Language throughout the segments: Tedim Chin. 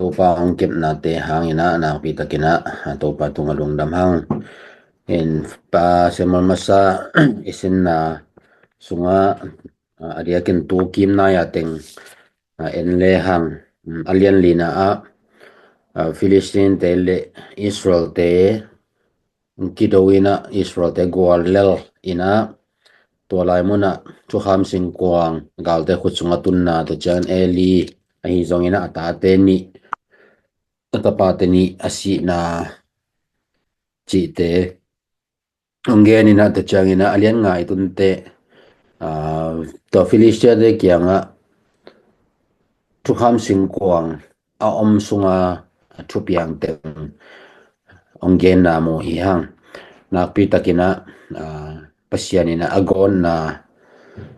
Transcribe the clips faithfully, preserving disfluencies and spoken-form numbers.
Topa hong kepnate hangin ah nakpi takin ah Topa tungah lungdam hang. In Pa Samuel masa i sinna sungah a diakin tu kim nai a teng en le hang, a lian lina ah Philistine te le Israel te kido in ah Israel te gual lel in ah tua lai mun ah thukham singkuang galte khut sungah tunna, tua ciang Eli ahi zongin ah a tate nih, a tapate nih a sihna cihte hong gen in ah, tua ciangin ah a lian nga i tunte tua Philistia te kiangah thukham singkuang a om sunga a thupiang teng hong genna mu hi hang. Nakpi takin ah Pasian in ah a gawnna,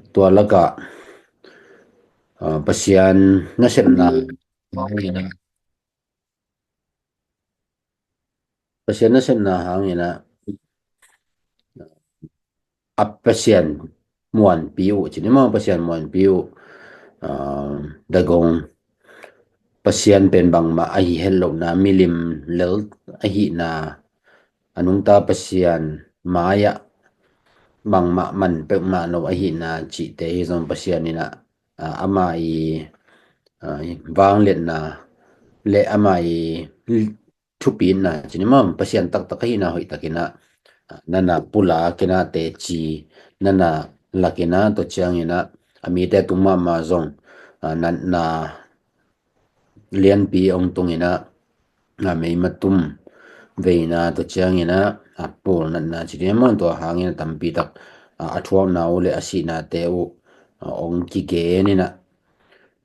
tua lakah Pasian nasepna hangin ah Pasian nasepna hangin ah a Pasian muanpi uh cin i maw, Pasian muanpi uh, Dagon Pasian pen bangmah ahi hetlohna, milim lel ahihna, a nungta Pasian mai-ah bangmah man peuhmah lo ahihna cihte hi zong Pasian in ah ama i vangliatna le ama i thupitna cin i maw, Pasian taktak ahihna hoih takin ah nana pulak in ah teci, nana lak in ah, tua ciangin ah a mite tung mahmah zong natna lianpi hong tung in ah meimatum veina, tua ciangin ah a pul natna cin i maw, tua hangin ah tampi tak a thuakna uh le a sihnate uh hong kigen in ah,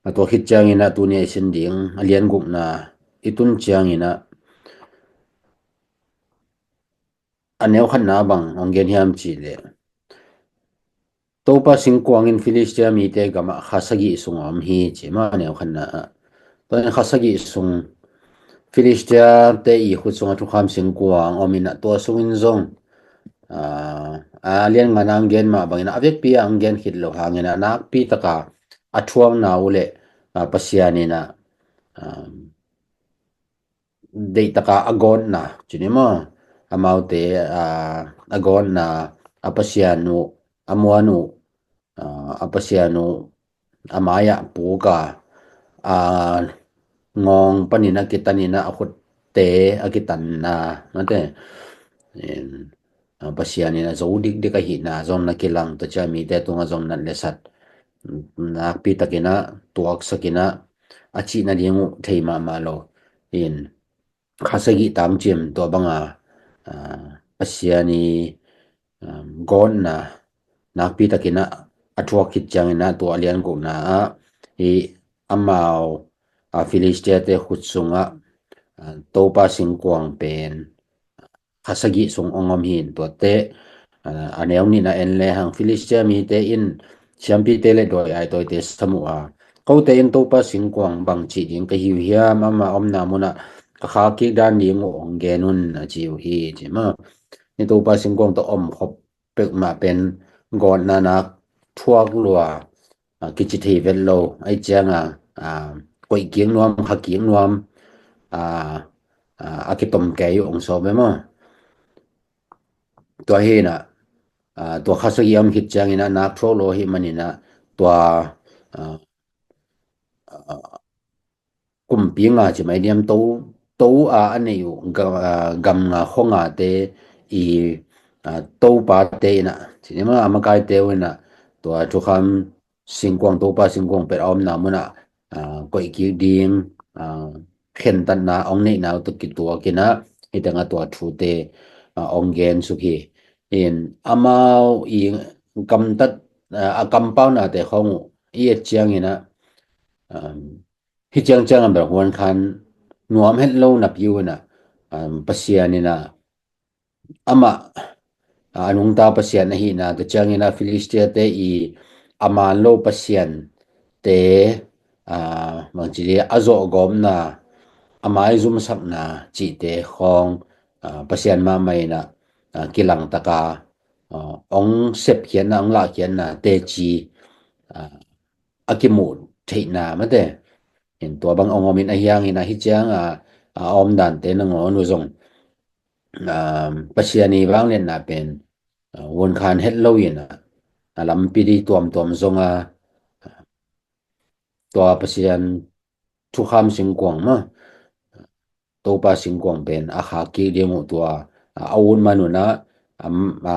a tua khit ciangin ah tuni a i sin ding a lian gukna i tun ciangin ah a neu khatna bang hong gen hiam cih leh, Topa singkuang in Philistia mite gamah kha sagih sung a om hi ci maw, a neu khatna ah. Tua in kha sagih sung Philistia te i khut sungah thukham singkuang om in ah, tua sungin zong a lian nga na hong gen mah bangin ah a vekpi a hong gen khit lo hangin ah nakpi taka a thuakna uh le Pasian in ah deihtaka a gawnna cin i maw, amaute a gawnna, a Pasian uh, a muan uh, a Pasian uh a mai-ah puka a ngawng panin a kitanin ah a khutte a kitanna mate Pasian in a zo dikdik ahihna zong na kilang, tua ciang mite tungah zong nat le sat nakpi takin ah tuaksak in ah a cih nading uh thei mahmah lo in, kha sagih tangcim tua banga Pasian i gawnna nakpi takin ah a thuak khit ciangin ah tua a lian gukna ah i amau Philistia te khut sungah Topa singkuang pen kha sagih sung hong om hi in, tuate a neu nihna en le hang, Philistia mite in siampite le dawi aitawite sam uh a, kote in Topa singkuang bang cih ding ka hi uh hiam, ama omna munah ka khak kik dan ding uh hong gen un a ci uh hi ci maw. Ni Topa singkuang tawh om khop peuhmah pen gawnna nak thuak lua kici thei vet lo, ahi cianga koih kik nuam, kha kik nuam a kitom kei uh hong sawm ve maw. Tua hi in ah tua kha sagih a om khit ciangin ah nak thuak lo ahih manin ah tua kumpi nga ci mai diam, to, to a a nei uh gam nga khua ngate i topate in ah ci ni maw, a makaite uh in ah tua thukham singkuang, Topa singkuang pet a omna munah koih kik ding khentatna hong neihna uh tawh kituak in ah hih tengah tua thute hong gen suk hi. In amau i kamtat a kampaunate khawng uh i et ciangin ah hih ciangciang a belhuan khan nuam het lo napi uh in ah Pasian in ah amah a nungta Pasian ahihna, tua ciangin ah Philistia te i a man lo pasian te bangci li a zawhgawpna, a maizumsakna cihte khawng Pasian mahmah in ah kilangtaka hong sepkhiatna, hong lahkhiatna teci a kimuh theihna mate Tua bang ong om in ahi hangin a hi ciang a, a om dante nangawn uh zong, um, Pasian i vangliatna pen, uh, vuankhan het lo in a, a lampi di tuamtuam zong a, tua Pasian thukham singkuang ma, Topa singkuang pen a khak kik ding uh tua, a, a ut man un a, am, a,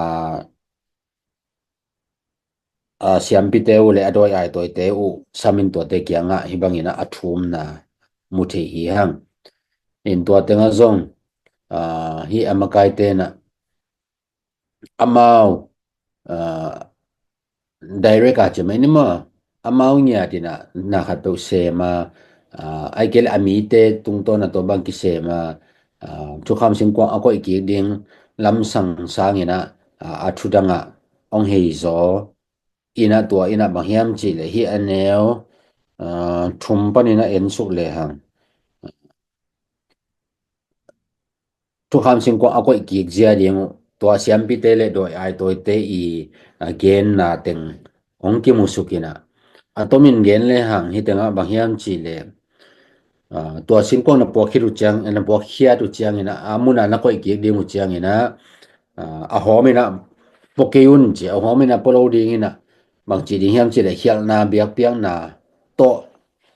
a, siampite uh le a dawi aitawite uh samin tuate kiangah hi bangin a, a thumna mu thei hi hang. In tua tengah zong, a, hi a makaite na amau, a, direct a ci mai ni maw, amau ngiat in a na khat peuh sem a, a, ai kei le a mite tungtawn a tua bang kisem a, a, thukham singkuang a koih kik ding lamsang sangin a, a, a thudang a ong hei zaw in a tua in a bang hiam cih le hi a neu, a, thum panin a en suk le hang. Thukham singkuang a koih kik zia ding uh tua siampite le dawi aitawite i, a, genna teng hong kimusuk in a, a tomin gen le hang hi tengah bang hiam cih le, a, tua singkuang na puak khit uh ciang, na puak khiat uh ciangin a, a mun a na koih kik ding uh ciangin a, a, a hawm in a pua kei un ci, a hawm in a pua lo ding in a, bang ci ding hiam cih le khialhna biakpiakna tawh,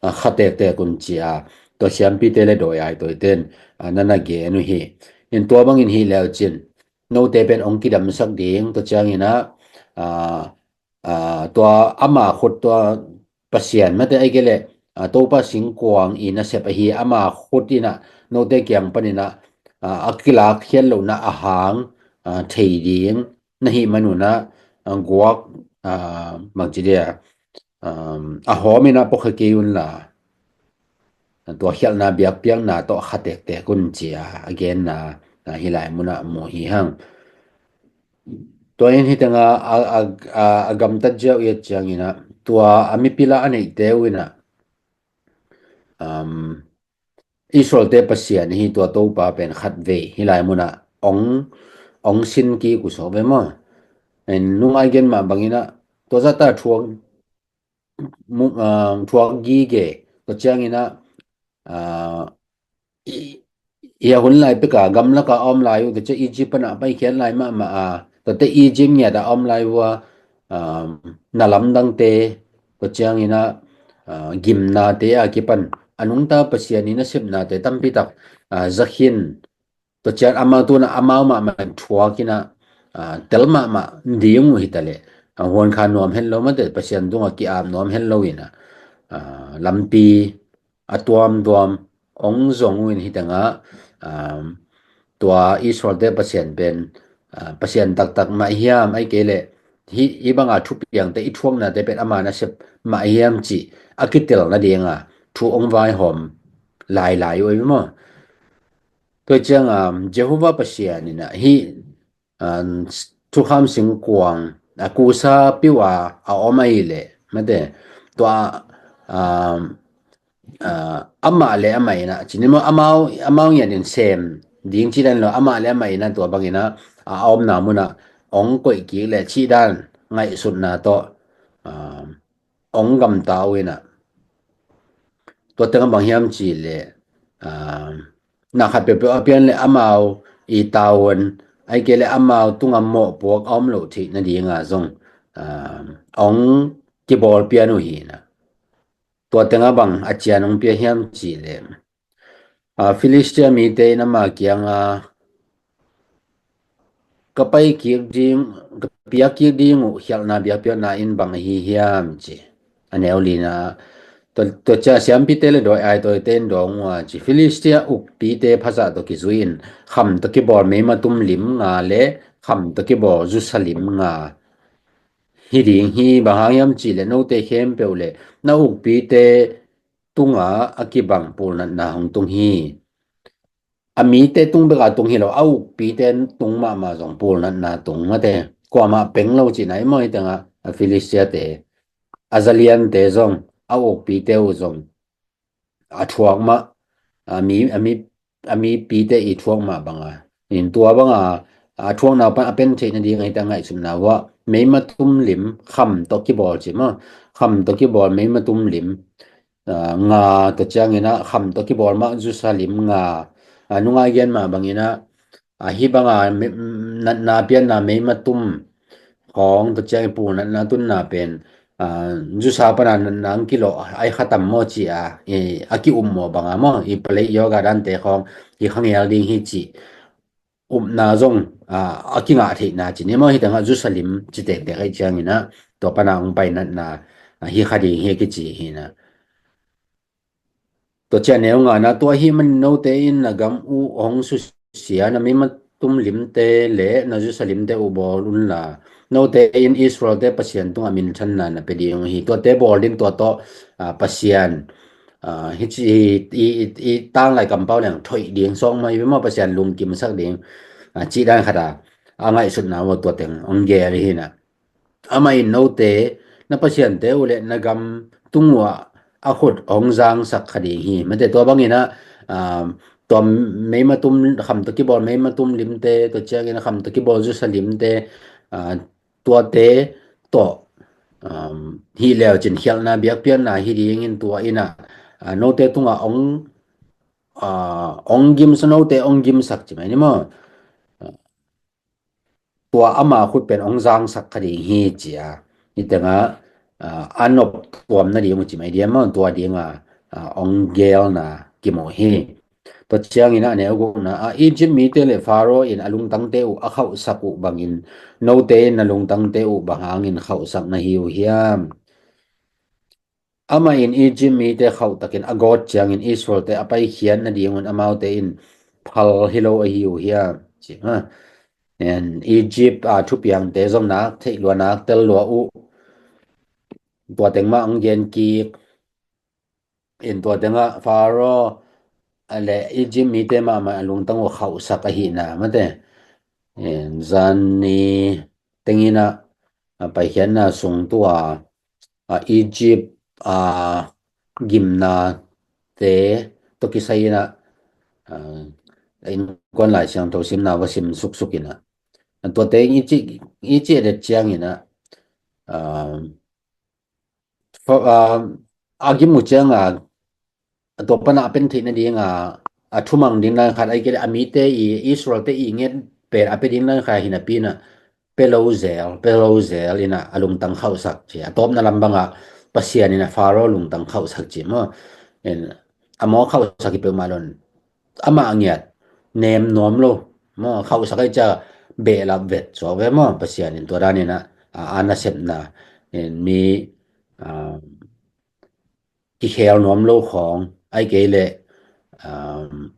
a, kha tektek un ci a, tua siampite le dawi aitawite in, a, na na gen uh hi. In tua bangin hi leu cin note pen ong kidamsak ding tua ciangin a, a, a, tua ama khut tua Pasian mate ai kei le, a, Topa singkuang i nasep ahi ama khut in a note kiang panin a, a, a kilak khiat lohna a hang, a, thei ding na hih man un a, a, guak, a, bang ci dia, um, a hawm in a pua kha kei un la, tua khialhna biakpiakna tawh kha tektek un ci a, a genna, a, hi lai mun a mu hi hang. Tua in hi tengah a, a, a, a gamtat ziau i a ciangin a, tua a mipil a a neihte uh in a, um, Israelte Pasian hi tua Topa pen khat vei hi lai mun a ong, ong sin kik uh sawk ve maw. En nungai gen mah bangin a tua zata thuak mu-, ah, thuak gige tua ciangin a, ah, i, i a hun lai pek a gamlak a om lai uh tua ciang Egypt pan a paikhiat lai mahmah a, tuate Egypt ngiat a om lai uh a, ah, na lamdangte tua ciangin a, ah, gimnate a kipan a nungta Pasian i nasepnate tampi tak, ah, zakhin tua ciang amau tuna amau mahmah in thuak in a, ah, tel mahmah ding uh hi ta leh, ah, huan kha nuam hen lo mate Pasian tungah ki-ap nuam hen lo in a, ah, lampi a tuamtuam ong zong uh in hi tengah, ah, tua Israelte Pasian pen, ah, Pasian taktak mah hiam ai kei leh hi, hi banga thupiangte i thuaknate pen ama nasep mah hiam cih a kitel nadinga thu ong vaihawm lailai uh ei maw. Tua ciang, um, Jehovah Pasian in a hi, um, thukham singkuang a kusa piu a, a om ahi leh mate tua, um, ah, amah le amah in a cini maw amau, amau ngiat in sem ding ci dan lo amah le amah in a tua bangin a, a omna mun a ong koih kik le cih dan ngaihsutna tawh, ah, ong gamta uh in a tua tengah bang hiam cih le, ah, na khat peuhpeuh a pian le amau i tavuan ai kei le amau tungah mawhpuak a om loh theih nadinga zong, ah, ong kibawl pian uh hi in a. Tua tengah bang a cian ong pia hiam cih le, ah, Filistia mite in ama kianga ka pai kik ding, ka piak kik ding uh khialhna biakpiakna in bang ahi hiam ci. A neu lina tua, tua ciang siampite le dawi aitawite in dawng uh a ci Filistia ukpite phazah tawh kizui in kham tawh kibawl meima tum lim nga le kham tawh kibawl zusa lim nga hi ding hi. Bang hang hiam cih le note khempeuh le na ukpite tunga a kibang pulnatna hong tung hi. A mite tung beka tung hi lo a ukpite tung mahmah zong pulnatna tung mate kuamah peng lo cihna i maw hi tengah a Filistiate a zaliante zong a ukpite uh zong a thuak mah, a mi, a mi, a mipite i thuak mah banga in tua banga a thuakna pan a pen theih nading ahi ta ngaihsutna uh a meima tum lim kham tawh kibawl ci maw kham tawh kibawl meima tum lim ah, nga, tua ciangin ah kham tawh kibawl mah zusa lim nga, ah, nungah i gen mah bangin ah, ah, hih banga mi-, natna pianna meimatum khawng, tua ciang i pu natna tunna pen, ah, zusa pana natna ang kilawh ai khatam maw ci a, i, a ki-um maw banga maw, i palei yoga dante khawng i khangel ding hi ci upna zong, ah, a kingah theihna ci ni maw, hi tengah zusa lim ci tektek ahi ciangin ah, tua pana hong pai natna, ah, hi kha ding hi a kici hi na. Tua ciang neu ngana, tua hi man note in na gam uh hong susia, na meimatum limte le na zusa limte uh bawl unla, note in Israelte Pasian tungah minthanna na pia ding uh hi. Tuate bawl ding tua tawh, ah, Pasian, ah, hi ci, i, i, i tanglai kampau leng thoih ding sawk mai ve maw, Pasian lungkimsak ding, ah, cih dan khat a, a ngaihsutna uh tua teng hong gel hi na. Amah in note, na pasiante uh le na gam tung uh ah a khut hong zangsak kha ding hi. Mate tua bangin ah, ah, tua meimatum, kham tawh kibawl meimatum limte, tua ciangin kham tawh kibawl zusa limte, ah, tuate tawh, um, hi leu cin khialhna biakpiakna hi dingin tua in ah, ah, note tungah hong, ah, hong gimsa, note hong gimsak ci mai ni maw. Tua ama khut pen hong zangsak kha ding hi ci a, hi tengah, ah, a nop tuam nading uh ci mai diam maw, tua dinga, ah, hong gelna kimu hi. Tua ciangin a neu gukna ah, Egypt mite le Pharaoh in a lungtangte uh a khauhsak uh bangin note in na lungtangte uh bang hangin khauhsak na hi uh hiam? Amah in Egypt mite khauhtakin a gawt ciangin Israelte a paikhiat nadingun amaute in phal hi lo ahi uh hiam? Ci, ha. En, Egypt a thupiangte zong nak theih lua, nak tel lua uh. Tua teng mah ang gen kik. In tua tengah Pharaoh a le Egypt mite mahmah a lungtang uh khauhsak ahihna mate. En, zan ni tengin ah, a paikhiatna sung tua, a, Egypt, a, gimnate tawh kisai in ah, a, innkuan Lai Siangtho simna va sim suksuk in ah, a, tuate i cih, i cih det ciangin ah, a, fa-, a, a gim uh cianga, a tua pana a pen theih nadinga, a thumang ding dan khat, ahih kei leh a mite i, Israelte i nget pen a pia ding dan khat hi napi in ah, pia lo zel, pia lo zel in ah a lungtang khauhsak ci. A tawpna lam bangah Pasian in ah Pharaoh lungtang khauhsak ci maw. In, a maw khauhsak hi peuhmah lo in, amah a ngiat nem nuam lo maw, khauhsak ahih ciang behlap vet suak ve maw. Pasian in tua dan in ah, a, a nasepna, in mi, a, kikhel nuam lo khawng, ahih kei leh, um,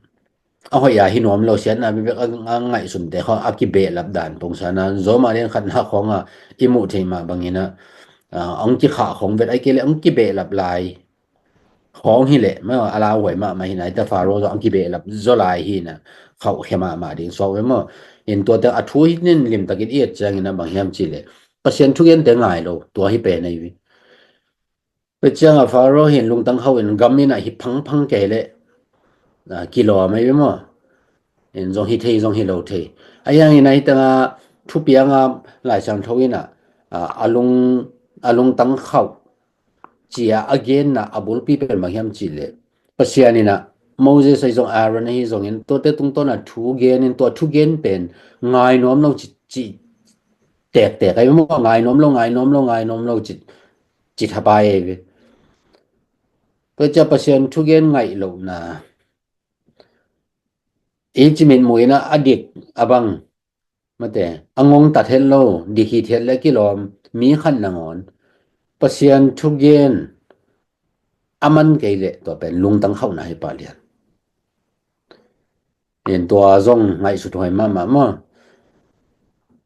a hoih a hi nuam lo, siatna bekbek a, a ngaihsunte khawng a kibehlap dan pongsa na, zawmah lian khatna khawng a i muh theih mah bangin ah, a, hong kikhah khawng vet, ahih kei leh hong kibehlap lai khawng hi leh, ma, a lauhuai mahmah hi na, hi ta Pharaoh zong hong kibehlap zaw lai hi na, khauhkhia mahmah ding suak ve maw. In tuate a thu hi nin limtakin i et ciangin ah bang hiam cih leh, Pasian thugente ngai lo, tua hi pen ahi ve. Tua ciangah Pharaoh hi in lungtang khauh in gam in ah hi phangphang kei leh, a, kilawm ahi ve maw. In zong hi thei, zong hi lo thei. Ahi hangin ah hi tengah thupianga Lai Siangtho in ah, a, a lung, a lungtang khauh ci a, a genna a bulpi pen bang hiam cih leh, Pasian in ah Moses ahi zong, Aaron ahi zongin, tuate tungtawna thu gen in, tua thu gen pen ngai nuam lo ci, ci tektek ahi ve maw, ngai nuam lo, ngai nuam lo, ngai nuam lo ci, ci thapai ahi ve. Tua ciang Pasian thugen ngaih lohna, i ci mitmuh in ah a dik a bang, mate, a ngongtat het lo, dik hithiat le kilawm mi khat nangawn Pasian thugen a man kei leh tua pen lungtang khauhna hi pah lian. In tua zong ngaihsut huai mahmah maw.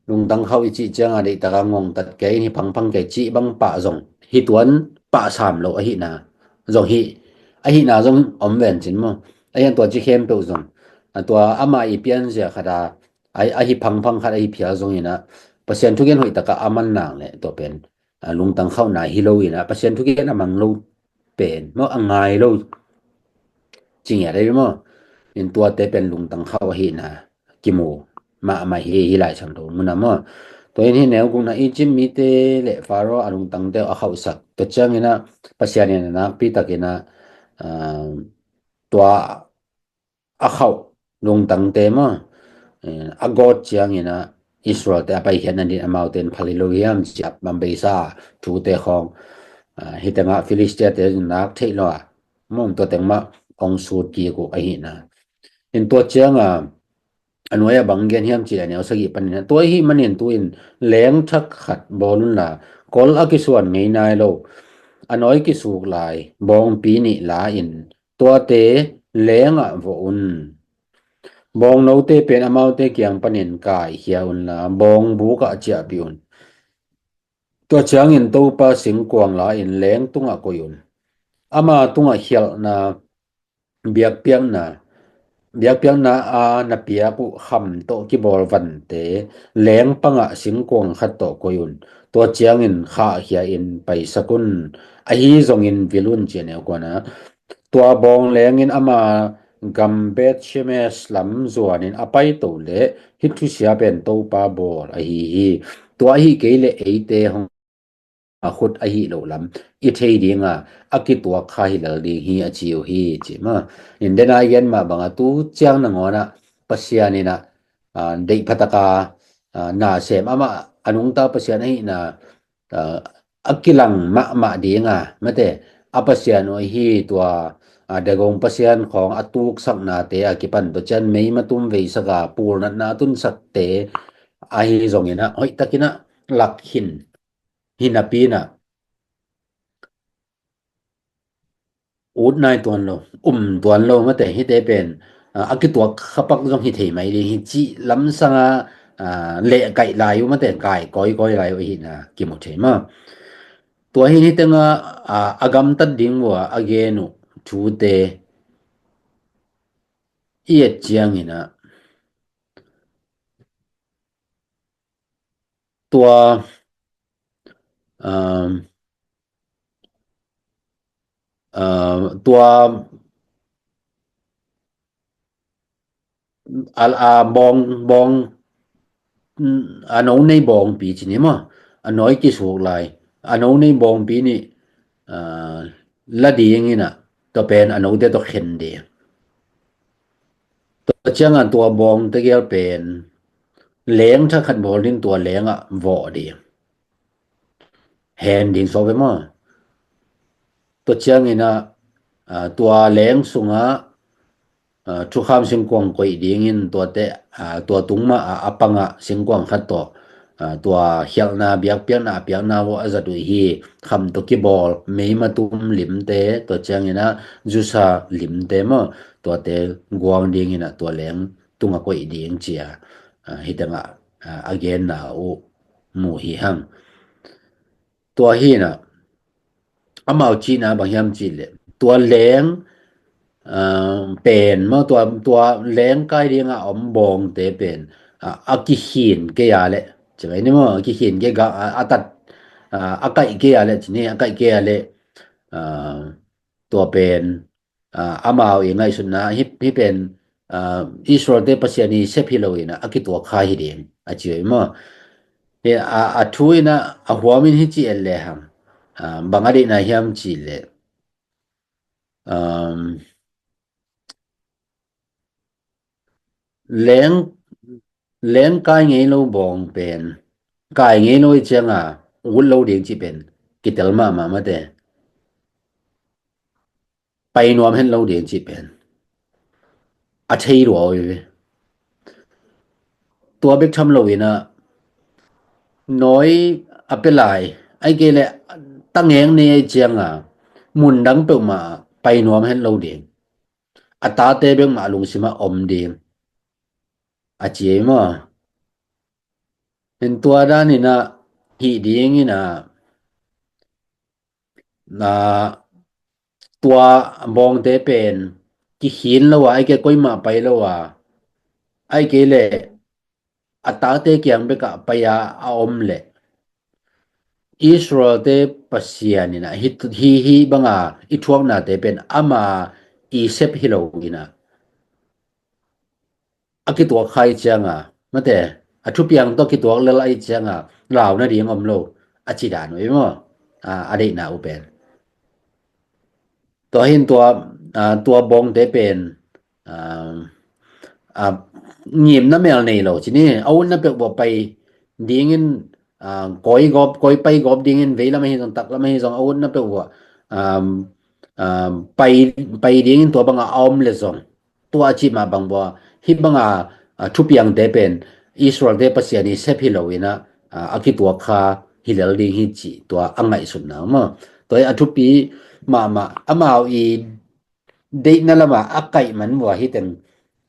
Lungtang khauh i cih ciangah deihtak a ngongtat kei, hi phangphang kei cih bang pah zong hi tuan pah sam lo ahihna zong hi, ahihna zong om ven cin maw. Ahi hang tua ci khempeuh zong, a, tua amah i pianzia khat a, a, a hi phangphang khat a hi phial zongin ah, Pasian thugen hoih takah a man nang leh tua pen, a, lungtang khauhna hi lo in ah, Pasian thugen a mang lo pen maw, a ngai lo ci ngiat ahi maw. In tuate pen lungtang khauh ahihna kimu mahmah hi, hi Lai Siangtho mun ah maw. Tua in hih neu gukna Egypt mite le Pharaoh a lungtangte a khauhsak. Tua ciangin ah Pasian in a nakpi takin ah, ah, tua a khauh lungtangte maw, eh, a gawt ciangin ah Israelte a paikhiatna ding amaute in phal hi lo hiam ci-a bang beisa thute khawng, ah, hih tengah Filistiate nak theih lo a, maw, tua teng mah hong sut kik uh ahihna. In tua cianga a nuai a bang gen hiam cih leh a neu sagih panin ah, tua ahih manin tu-in leng thak khat bawl unla, kol a kisuan ngei nai lo a nawi kisuk lai bawngpi nih la in tuate lengah vawh un. Bawngnote pen amaute kiang panin kaikhia unla bawngbuk ah ciahpih un. Tua ciangin Topa singkuang la in leng tungah koih un. Ama tungah khialhna biakpiakna, biakpiakna a na piak uh kham tawh kibawl vante leng pangah singkuang khat tawh koih un. Tua ciangin khahkhia in paisak un. Ahi zongin vil un, ci-a neu kuana. Tua bawng lengin ama gam Beth Shemesh lam zuanin a paito leh hih thusia pen Topa bawl ahi hi. Tua ahi kei leh eite hong a khut ahi loh lam i thei dinga a kituak kha hi lel ding hi, a ci uh hi, ci maw. In dena i gen mah banga tu ciang nangawnah Pasian in ah, ah, deih phataka, ah, nasem amah a nungta Pasian ahihna, ah, a kilang mahmah dinga, mate, a Pasian uh hi tua, ah, dagong pasian khawng a tuksaknate a kipan tua cian mei matum veisaka pulnatna a tunsakte ahi zongin ah hoihtakin ah lak khin hi napi in ah ut nai tuan lo, um tuan lo, mate, hihte pen, ah, a kituak khapak zong hi thei mai ding hi cih lamsanga, ah, lehkaih lai uh, mate, kai kawikawi lai uh ahihna kimu thei maw. Tua hi hih tenga, ah, a gamtat ding uh a a gen uh thute i et ciangin ah tua, um, uh, tua a, a bawng, bawng, mm, a no nei bawngpi ci ni maw, a nawi kisuk lai a no nei bawngpi nih, ah, la dingin ah tua pen a note tawh khen ding. Tua ciangah tua bawng tegel pen leng thak khat bawl ding, tua lengah vawh ding. Hen ding sawh ve maw. Tua ciangin ah, ah, tua leng sungah, ah, thukham singkuang koih dingin tuate, ah, tua tung mah a, a pangah singkuang khat tawh, ah, tua khialhna biakpiakna a piakna uh a zat uh hi. Kham tawh kibawl mei matum limte, tua ciangin ah zusa limte maw, tuate guang dingin ah tua leng tungah koih ding ci-a, ah, hih tengah, ah, a genna uh mu hi hang. Tua hi in ah amau cihna bang hiam cih leh tua leng, ah, pen maw, tua, tua leng kai dinga om bawngte pen, ah, a kikhin kei a leh, ci mai ni maw, a kikhin kei ga, a, a tat, ah, a kaih kei a leh, ci ni, a kaih kei a leh, ah, tua pen, ah, amau i ngaihsutna hih, hih pen, ah, Israelte Pasian i sep hi lo in ah a kituak kha hi ding, a ci uh hi maw. Hi a, a thu in ah a huamin hih ci et lehang, ah, bang a deihna hiam cih leh, um, leng, leng kai ngei lo bawng pen kai ngei lo i cianga ut lo ding cih pen kitel mahmah, mate. Pai nuam hen lo ding cih pen a thei lua uh hi ve. Tua bek tham lo in ah nawi a pia lai, ahih kei leh tangeng nei a i cianga mun dang peuhmah pai nuam hen lo ding. A tate bek mah a lungsimah om ding, a ci hi maw. Hi tua dan in ah hih dingin ah, na, tua bawngte pen kikhin lo a, ahih kei leh koimah pai lo a, ahih kei leh a tate kiang bekah pai a a om leh Israelte Pasian in ah hih, hih, hih banga i thuaknate pen ama i sep hi lo in ah a kituak kha i cianga, mate, a thupiang tawh kituak lel ahih cianga lau nading om lo a ci dan uh hi maw? A, a deihna uh pen. Tua hin tua, a, tua bawngte pen, a, a, ngimna mel nei lo ci ni, a utna peuh bawh pai dingin, a, kawi gawp, kawi pai gawp dingin veilam ahi zong taklam ahi zong a utna peuh bawh, a, a, pai, pai dingin tua banga a om le zong tua a cih mah bang bua, hih banga, a, thupiangte pen Israelte Pasian i sep hi lo inah, a, a kituak kha hi lel ding hi cih tua a ngaihsutna maw? Tua hi a thupi mahmah amau i deihna lama a kaih man bua hi teng,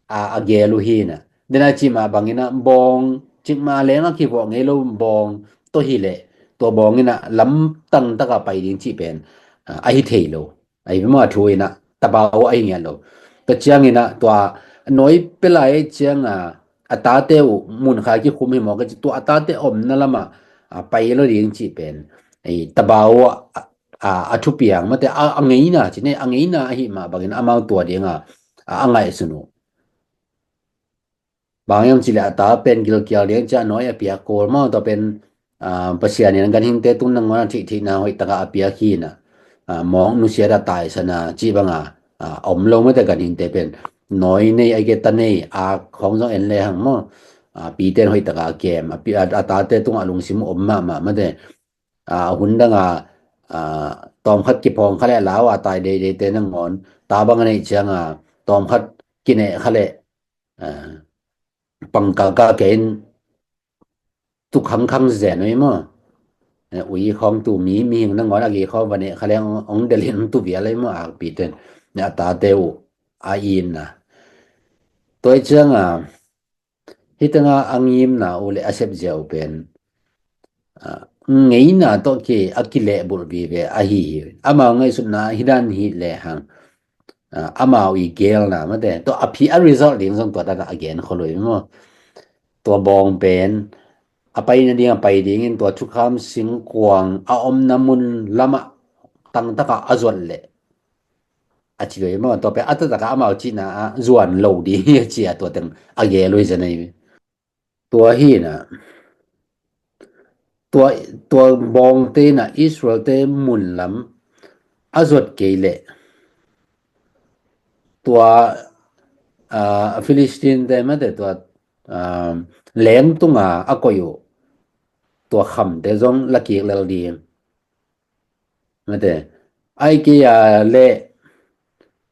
a, a gel uh hi inah. Dena cih mah bang inah bawng cikmah leng a kivuah ngei lo bawng tawh hi leh tua bawng inah lamtang taka pai ding cih pen, a, a hi thei lo. Ahi maw a thu inah tabau ahi ngiat lo. Tua cianginah tua nawi pelai cianga a tate uh mun kha kikhum hi maw ka ci tua a tate omna lama, a, pai lo ding cih pen. Ei, tabau a, a, a thupiang mate a, a ngeina ci ne a ngeina ahi mah bangin amau tua dinga, a, a ngaihsun uh. Bang hiam cih leh a ta pen gilkial ding ciah nawi a piak kul maw tua pen, a, Pasian in ganhingte tung nangawn a thihthihna hoih taka a piak hi inah, a, mawk nusiat a taisana cih banga, a, om lo mate ganhingte pen nawi nei a geta nei a khawng zong en le hang maw? A, pite in hoih taka a kem a, pi, a, a tate tungah lungsim om mahmah mate. A, hun danga, a, tawmkhat kiphawng kha leh lau a tai deideite nangawn ta bang a neih cianga tawmkhat kineh kha leh, a, pangkaka kei in tu khangkhang zen uh hi maw? E, ui khawng tu mi mihing nangawn a gi khawng va neh kha leng ong, ong delhin tu vial hi maw a piten. Ne a tate uh a inna. Tua hi cianga hih tanga a ngimna uh le a sepzia uh pen, a, ngeina tawh ki a kilehbulh vive ahi hi. Amau ngaihsutna hih dan hi lehang, a, amau i gelna mate tua a phi a result ding zong tua dana a gen khol uh hi maw? Tua bawng pen a pai nading a pai dingin tua thukham singkuang a omna mun lamah tangtaka a zuat leh a ci uh hi maw? Tua pen a taktakah amau cihna ah zuan lo ding hi a ci a tua teng a gel uh hi zen ahi. Tua hi inah tua, tua bawngte inah Israelte mun lam a zuat kei leh tua, a, Philistine-te mate tua, a, leng tunga a koih uh tua khamte zong la kik lel ding. Mate, ai kei a leh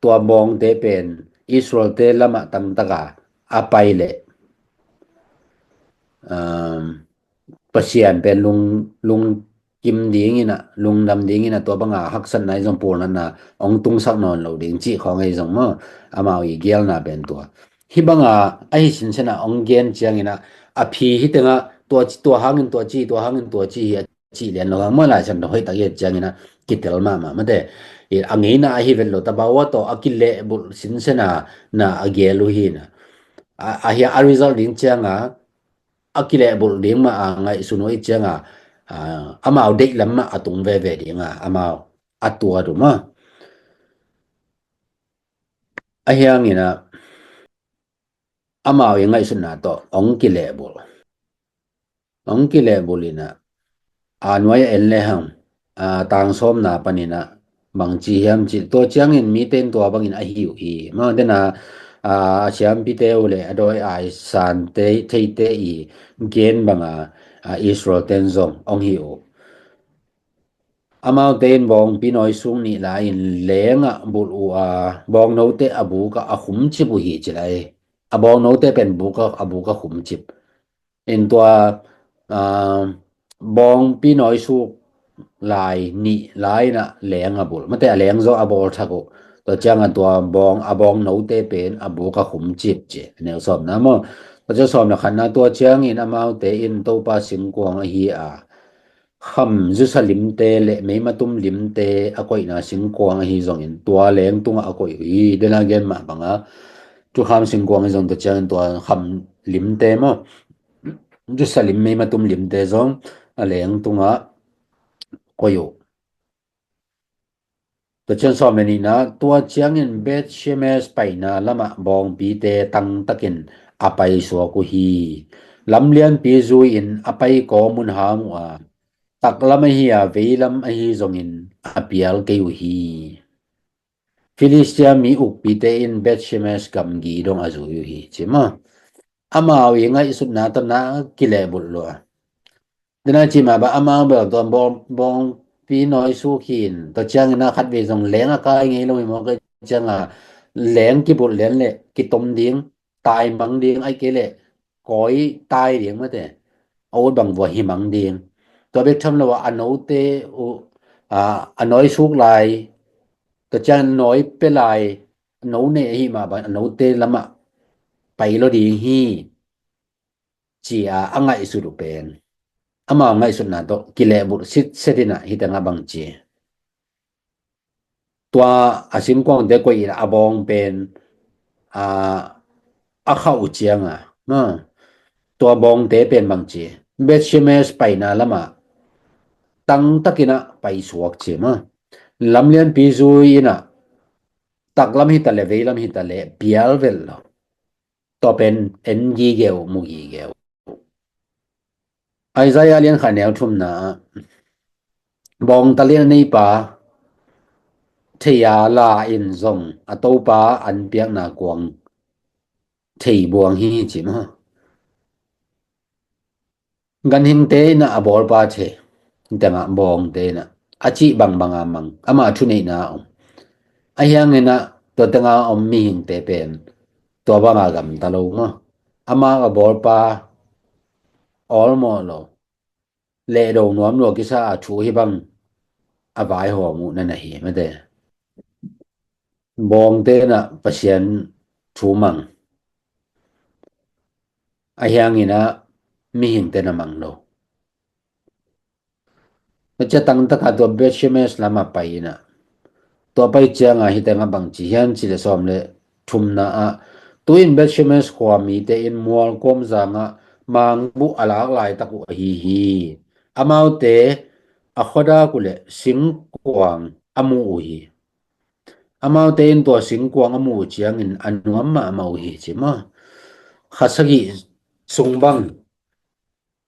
tua bawngte pen Israelte lamah tangtaka a pai leh, um, Pasian pen lung, lungkim dingin ah, lungdam dingin ah, tua banga haksatna i zong pulnatna ong tungsak nawn lo ding cih khawng ei zong maw? Amau i gelna pen tua. Hih banga ahi sinsen ah ong gen ciangin ah, a phi hih tengah tua ci, tua hangin tua ci, tua hangin tua ci hi a cih lian lo hang maw, Lai Siangtho hoih tak i et ciangin ah kitel mahmah mate. I a ngeina ahi vet lo, tabau a tawh a kilehbulh sinsen a na a gel uh hi na. A, a hi a result ding cianga a kilehbulh ding mah a ngaihsun uh i cianga, a, amau deih lam mah a tung veve dinga amau a tuat uh mah. A hiangin ah amau i ngaihsutna tawh ong kilehbulh. Ong kilehbulh in ah, a nuai a en le hang, a tang sawmna panin ah bangci hiam cih, tua ciangin mite in tua bangin a hi uh hi. Mah dena, a, a siampite uh le a dawi ai sante theite i gen banga, a, Israel ten zong ong hi uh. Amaute in bawngpi nawi sung nih lai-in leng ah bulh uh a, bawngnote a buk ah a khumcip uh hi ci lai. A bawngnote pen buk ah, a buk ah khumcip. In tua, a, bawngpi nawi suk lai nih lai-in ah leng a bulh. Mate a leng zaw a bawl thak uh. Tua ciangin tua bawng, a bawngnote pen a buk ah khumcip ci. A neu sawmna maw. Tua ciang sawmna khatna, tua ciangin amaute in Topa singkuang ahi a, kham zusa limte le meimatum limte a koihna singkuang ahi zongin tua leng tungah a koih uh hi. Dena gen mah banga, thukham singkuang ahi zong tua ciangin tua kham limte maw, zusa lim meimatum limte zong a leng tungah koih uh. Tua ciang sawm le nihna, tua ciangin Beth Shemesh paina lamah bawngpite tangtakin a paisuak uh hi. Lam lianpi zui-in a pai kawm un ham uh a, taklam ahi a veilam ahi zongin a pial kei uh hi. Filistia mi ukpite in Bethshemesh gamgi dong a zui uh hi, ci maw. Amau i ngaihsutna tawh na kilehbulh lua. Dena ci mah bang amau bel tua bawng, bawngpi nawi suk hi in, tua ciangin a khatvei zong leng a kai ngei lo hi mawk a, cianga leng kibulh lian le kitom ding, taimang ding, ai kei le kawi tai ding mate. A ut bang vua himang ding. Tua bek tham lo a, a note uh, a, a nawi suk lai, tua ciang nawi pia lai, no nei ahi mah bang a note lamah pai lo ding hi, ci a, a ngaihsut uh pen. Amau ngaihsutna tawh kilehbulh sitset in a, hih tengah bang ci. Tua a singkuangte koih in a bawng pen, a, a khauh uh cianga, ma, tua bawngte pen bang ci. Bethshemesh paina lamah tangtakin a paisuak ci ma. Lam lianpi zui in a, taklam hi ta le, veilam hi ta le, pial vel lo. Tua pen en gige uh, mu gige uh. Isaiah lian khat neu thumna ah, bawngtal in a neipa thei a, la in zong a topa an piakna kuang thei buang hi, ci maw. Ganhingte in a bawlpa thei, tengah bawngte in a, a cih bangbang a mang, ama thuneihna a om. A hiangin a, tua tengah a om mihingte pen tua banga gamta lo maw. Ama a bawlpa awlmawh lo, lehdo nuam lua kisa a thu hi bang a vaihawm uh na na hi mate. Bawngte in a Pasian thu mang, a hiangin a mihingte in a mang lo. Tua ciang tangtaka tua Bethshemesh lamah pai in a, tua pai cianga hih tengah bang ci hiam ci le sawm le thumna ah, tu-in Bethshemesh khua mite in mual kawmzang ah mangbuh a lak laitak uh ahi hi. Amaute a khuadak uh le singkuang a muh uh hi. Amaute in tua singkuang a muh uh ciangin a nuam mahmah uh hi, ci maw. Kha sagih sung bang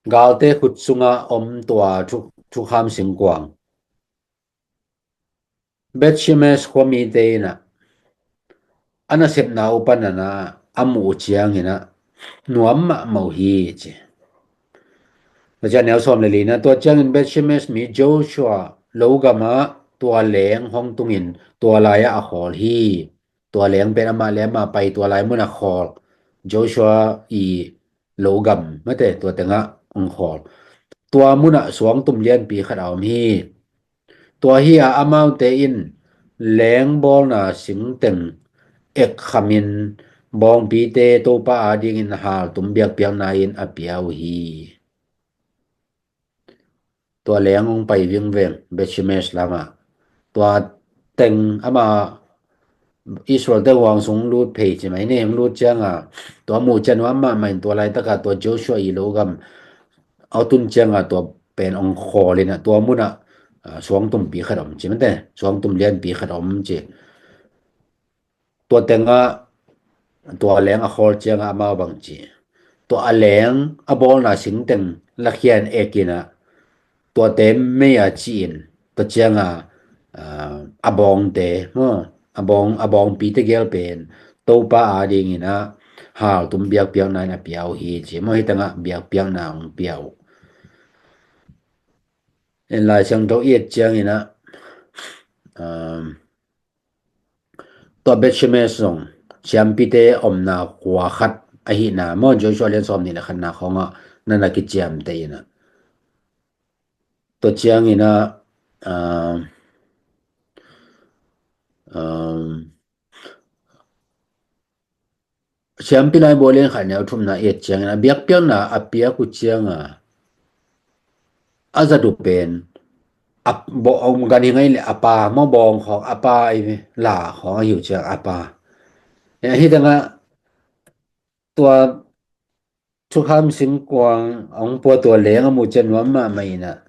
galte khut sunga om tua thu-, thukham singkuang. Bethshemesh khuamite in a, a nasepna uh panin a, a muh uh ciangin a nuam mahmah uh hi, ci. Tua ciang neu sawm le lina, tua ciangin Bethshemesh mi Joshua lo gamah tua leng hong tungin tua lai-ah a khawl hi. Tua leng pen amah le amah pai tua lai munah khawl, Joshua i lo gam mate, tua tengah hong khawl. Tua munah suangtum lianpi khat a om hi. Tua hi a, amaute in leng bawlna singteng ek khamin bawngpite Topa adingin haltum biakpiakna in a pia uh hi. Tua leng hong pai vingveng Bethshemesh lamah. Tua teng ama Israel te huang sung lut phei ci mai ne, hong lut cianga tua muh ciang nuam mahmah in tua laitaka tua Joshua i lo gam a tun cianga tua pen hong khawl in a, tua munah, ah, suangtumpi khat om ci mate, suangtum lianpi khat om ci. Tua tengah tua leng a khawl ciangah amau bang ci. Tua a leng a bawlna singteng lakhian ek in a, tuate mei a ci-in, tua cianga, ah, a bawngte maw, a bawng, a bawngpite gel pen Topa adingin a haltum biakpiakna in a pia uh hi, ci maw. Hih tengah biakpiakna hong pia uh. En Lai Siangtho i et ciangin a, um, tua Bethshemesh zong siampite omna khua khat ahihna maw, Joshua lian sawm nih le khatna khawngah na na kiciamteh in a. Tua ciangin a, um, um, Siampi Laibu lian khat neu thumna i et ciangin a biakpiakna a piak uh cianga a zat uh pen a bawng, ganhing ahih leh a pa maw, bawng khawng a pa, i la khawng ahi uh ciang a pa. Hih tengah tua thukham singkuang hong pua tua leng a muh ciang nuam mahmah in a,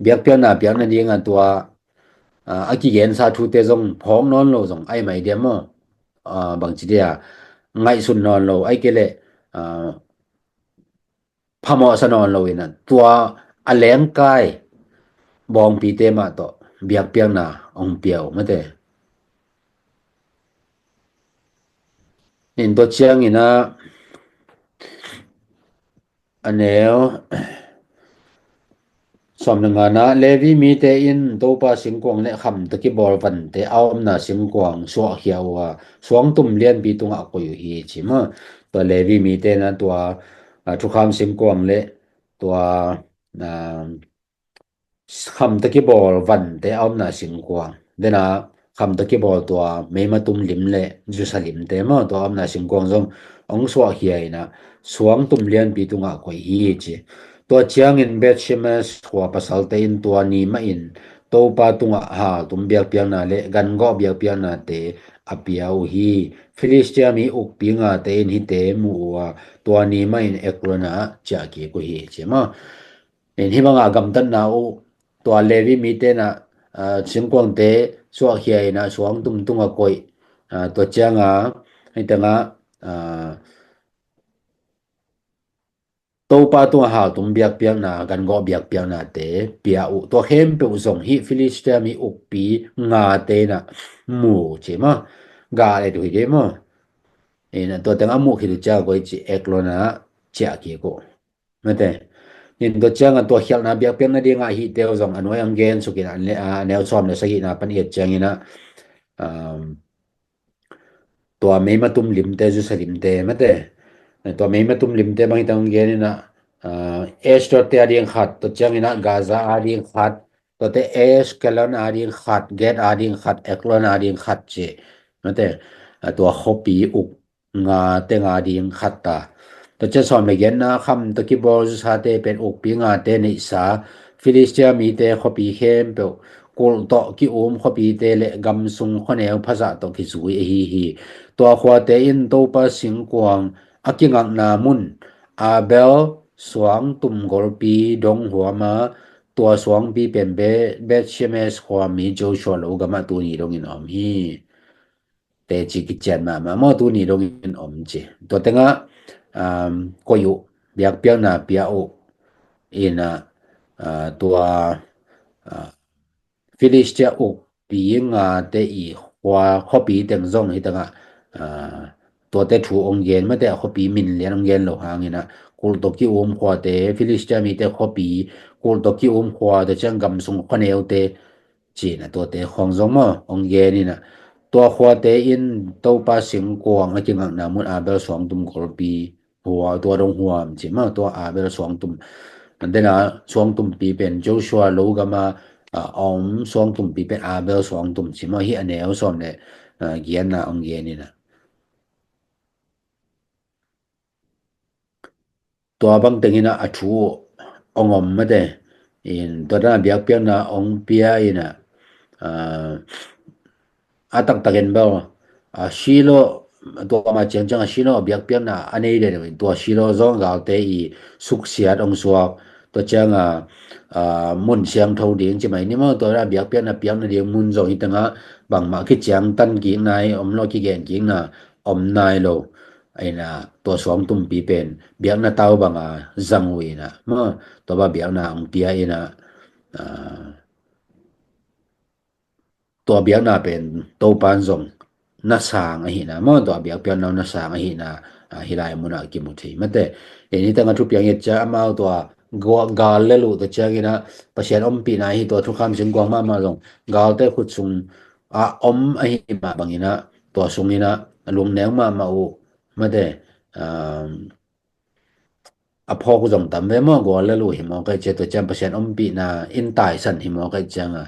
biakpiakna piak nading a tua, ah, a kigensa thute zong phawk nawn lo zong ahi mai diam maw? Ah, bangci dia ngaihsun nawn lo, ahih kei leh, ah, phamawhsa nawn lo in ah, tua a lengkai bawngpite mah tawh biakpiakna hong pia uh mate. In tua ciangin ah, a neu sawm le ngana, Levi mite in Topa singkuang le kham tawh kibawl vante a omna singkuang suahkhia uh a, suangtum lianpi tungah koih uh hi, ci maw. Tua Levi mite na tua, a, thukham singkuang le tua, a, kham tawh kibawl vante a omna singkuang, dena kham tawh kibawl tua meimatum lim le zusa limte maw, tua a omna singkuang zong hong suahkhia in ah, suangtum lianpi tungah koih hi, ci. Tua ciangin Beth-shemesh khua pasalte in tua ni mahin Topa tungah haltum biakpiakna le gangawh biakpiaknate a pia uh hi. Filistia mi ukpi ngate in hihte mu uh a, tua ni mahin Eglon ah ciah kik uh hi, ci maw. In hih banga gamtatna uh, tua Levi mite na, a, singkuangte suahkhia in ah suangtum tungah koih, a, tua cianga, hih tengah, a, Topa tungah haltum biakpiakna, gangawh biakpiaknate pia uh. Tua khempeuh zong hih Filistia mi ukpi ngate na mu, ci maw. Ga le tu hi de maw. In tua tengah a muh khit uh ciang koih ci, Eglon ah ciah kik uh. Mate. In tua cianga tua khialhna biakpiakna dinga hihte uh zong a nuai ang gen sukin a ne-, a neu sawm le sagihna pan i et ciangin ah, um, tua meimatum limte, zusa limte, mate. Tua meimatum limte bang hita ang gen in ah, uh, Ashdod te a ding khat, tua ciangin ah Gaza a ding khat, tuate Ashkelon a ding khat, Gath a ding khat, Eglon a ding khat ci. Mate. Uh, tua khuapi uk nga te nga ding khat ta. Tua ciang sawm le giatna, kham tawh kibawl zusate pen ukpi ngate neihsa, Filistia mite khuapi khempeuh, kulh tawh ki-um khuapite le gam sung khuaneu phazah tawh kizui ahi hi. Tua khuate in Topa singkuang a kingakna mun, Abel suangtum golpi dong huam a, tua suangpi pen Be-, Beth-shemesh khuami Joshua lo gamah tuni dongin om hi. Teci kician mahmah maw, tuni dongin om ci. Tua tengah, um, koih uh, biakpiakna pia uh. In ah, uh, tua, uh, Filistia ukpi ngate i khua, khuapi teng zong hih tengah, uh, tuate thu ong gen, mate, a khuapi min lian ong gen lo hangin ah, kulh tawh ki-um khuate, Filistia mite khuapi, kulh tawh ki-um khua, tua ciang gam sung khuaneute, ci-in ah tuate khawng zong maw, ong gen in ah, tua khuate in Topa singkuang a kingakna mun Abel suangtum golpi hua, tua dong huam ci maw, tua Abel suangtum. Dena suangtumpi pen Joshua lo gama, a, om suangtumpi pen Abel suangtum ci maw, hih a neu sawm le, a, giatna ong gen in ah. Tua bang teng in ah a thu ong om, mate. In tua dan a biakpiakna ong pia in ah, ah, a taktakin bel, ah, Shiloh, tua ma ciangciang a Shiloh biakpiakna a nei den in, tua Shiloh zong galte i suksiat ong suak. Tua ciang a, ah, mun siangtho ding ci mai ni maw, tua dan a biakpiakna piakna ding mun zong hih tengah bangmah kiciangtan kik nai, om lo kigen kik na, om nai lo. In ah tua suangtumpi pen biakna tau banga zang uh in ah maw, tua bang biakna ong pia in ah, ah, tua biakna pen Topan zong na sang ahihna maw, tua biakpiakna na sang ahihna, ah, hih lai munah kimu thei, mate. In hih tengah thupiang i et ciang amau tua gua-, gal le luh tua ciangin ah Pasian ompihna hi, tua thukham singkuang mahmah zong galte khut sung a om ahih mah bangin ah, tua sungin ah a lungneu mahmah uh, mate, um, a phawk uh zong tam ve maw, gual le luh hi mawk ahih ciang, tua ciang Pasian ompihna in taisan hi mawk ahih ciang a,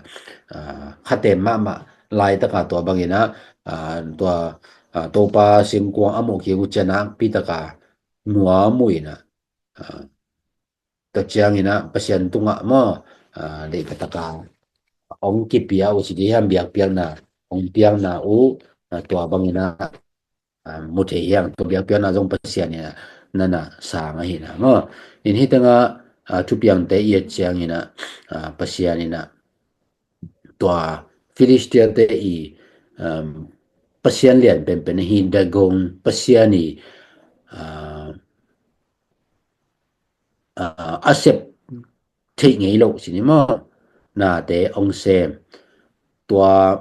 ah, khatem mahmah laitaka tua bangin ah, ah, tua, ah, Topa singkuang a muh kik uh ciang nakpi taka nuam uh in ah, ah, tua ciangin ah Pasian tungah maw, ah, deihkataka ong kipia uh ci dih hiam, biakpiakna ong piakna uh, ah, tua bangin ah, ah, mu thei hiam, tua biakpiakna zong Pasian in ah na na sang ahihna maw. In hih tengah, ah, thupiangte i et ciangin ah, ah, Pasian in ah tua Filistiate i, um, pasian lian penpen ahi Dagon pasian i, ah, a, a sep theih ngei lo ci ni maw, nate hong sem. Tua,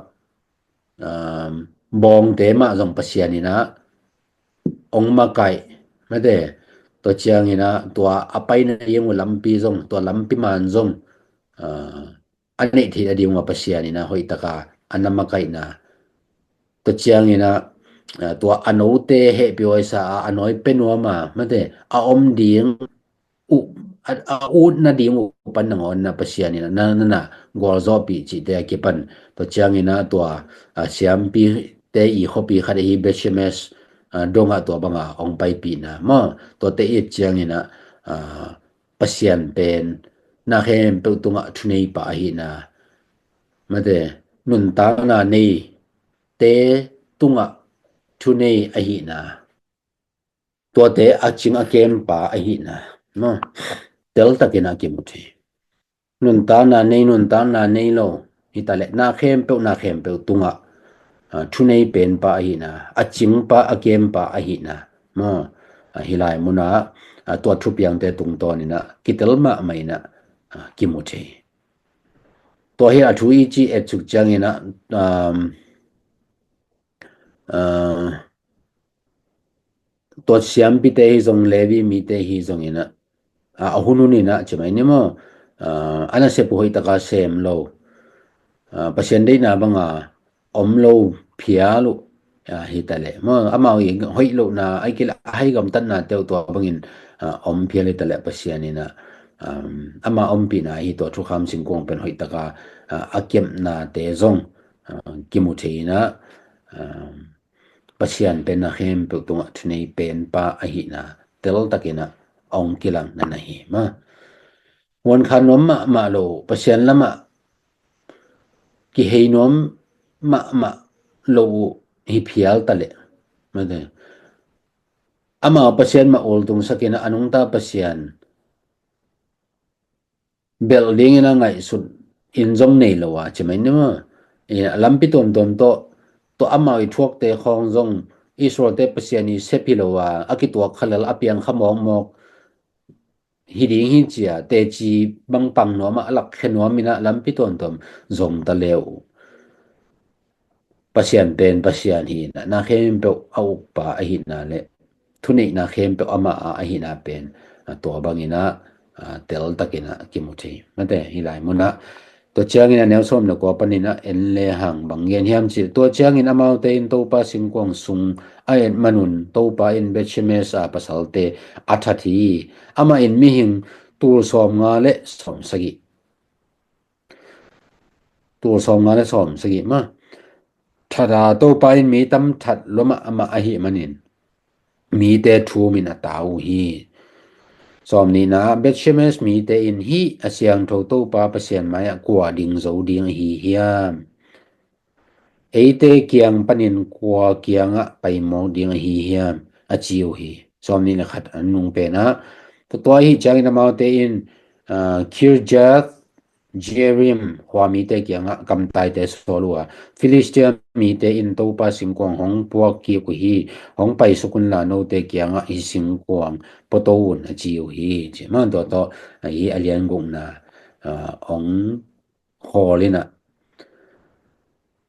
um, bawngte mah zong Pasian in ah hong makaih, mate, tua ciangin ah tua a paina ding uh lampi zong, tua lampi man zong, uh, a neih theih a ding uh a Pasian in ah hoih taka a na makaihna. Tua ciangin ah, uh, tua a note hehpih huai sa a, a nawi pe nuam a, mate, a om ding uh, a, a utna ding uh pan nangawn na Pasian in ah na, na, na gualzawhpih cihte a kipan. Tua ciangin ah tua, a, siampite i khuapi khat ahi Bethshemesh, a, dongah tua banga hong paipihna maw, tuate i et ciangin ah, a, Pasian pen na khempeuh tungah thuneipa ahihna, mate, nuntakna neite tungah thunei ahihna, tuate a cing a kempa ahihna maw, teltakin a kimu thei. Nuntakna nei, nuntakna nei lo, hi taleh na khempeuh, na khempeuh tungah, a, thunei penpa ahihna, a cingpa, a kempa ahihna maw, a, hi lai munah, a, tua thupiangte tungtawnin ah kitel mahmah in ah, a, kimu thei. Tua hi a thu i ci et suk ciangin ah, um, a, tua siampite hi zong, Levi mite hi zongin ah, a, a hun hun in ah ci mai ni maw, a, a nasep uh hoih taka sem lo, a, Pasian deihna banga om lo phial uh, a, hi taleh maw, amau i hoih lohna, a, i kila a hai gamtatnate uh tua bangin, a, om phial hi taleh Pasian in ah, um, ama ompihna hi tua thukham singkuang pen hoih taka, a, a kepnate zong, a, kimu thei in ah, um, Pasian pen na khempeuh tungah thunei penpa ahihna teltakin ah hong kilang na na hi maw. Huan khan nuam mahmah lo, Pasian lamah kihei nuam mahmah lo uh hi phial taleh, mate, amau Pasian mah ultung sakin ah a nungta Pasian belh dingin a ngaihsut in zong nei lo a ci mai ni maw. I, a lampi tuamtuam tawh, tua amau i thuakte khawng zong Israelte Pasian i sep hi lo a, a kituak kha lel, a piang kha mawkmawk hi ding hi cia teci bang pang nuam ah, a lakkhia nuam in ah lampi tuamtuam zong ta le uh. Pasian pen Pasian hi in ah, na khempeuh a ukpa ahihna le thuneihna khempeuh amah a ahihna pen, a, tua bangin ah, a, teltakin ah kimu thei, mate, hi lai munah. Tua ciangin a neu sawm le kua panin ah en le hang bang gen hiam cih, tua ciangin amaute in Topa singkuang sung a et manun Topa in Bethshemesh a pasalte a that hi. Amah in mihing tul sawmnga le sawmsagih, tul sawmnga le sawmsagih mah that a, Topa in mi tam that lua mahmah ahih manin mite thumin a ta uh hi. Sawmnihna, Bethshemesh mite in, "Hih a siangtho Topa Pasian mai-ah kua ding zo ding ahi hiam? Eite kiang panin kua kiangah paimawk ding ahi hiam?" a ci uh hi. Sawmnih le khat a nung penah, tua, tua ahih ciangin amaute in, ah, Kirjath Jearim khua mite kiangah kamtaite sawl uh a, "Filistia mite in Topa singkuang hong puak kik uh hi, hong paisuk unla note kiangah hih singkuang puato un," a ci uh hi. Ci man tua tawh, ah, hih a lian gukna, ah, hong khawl in ah.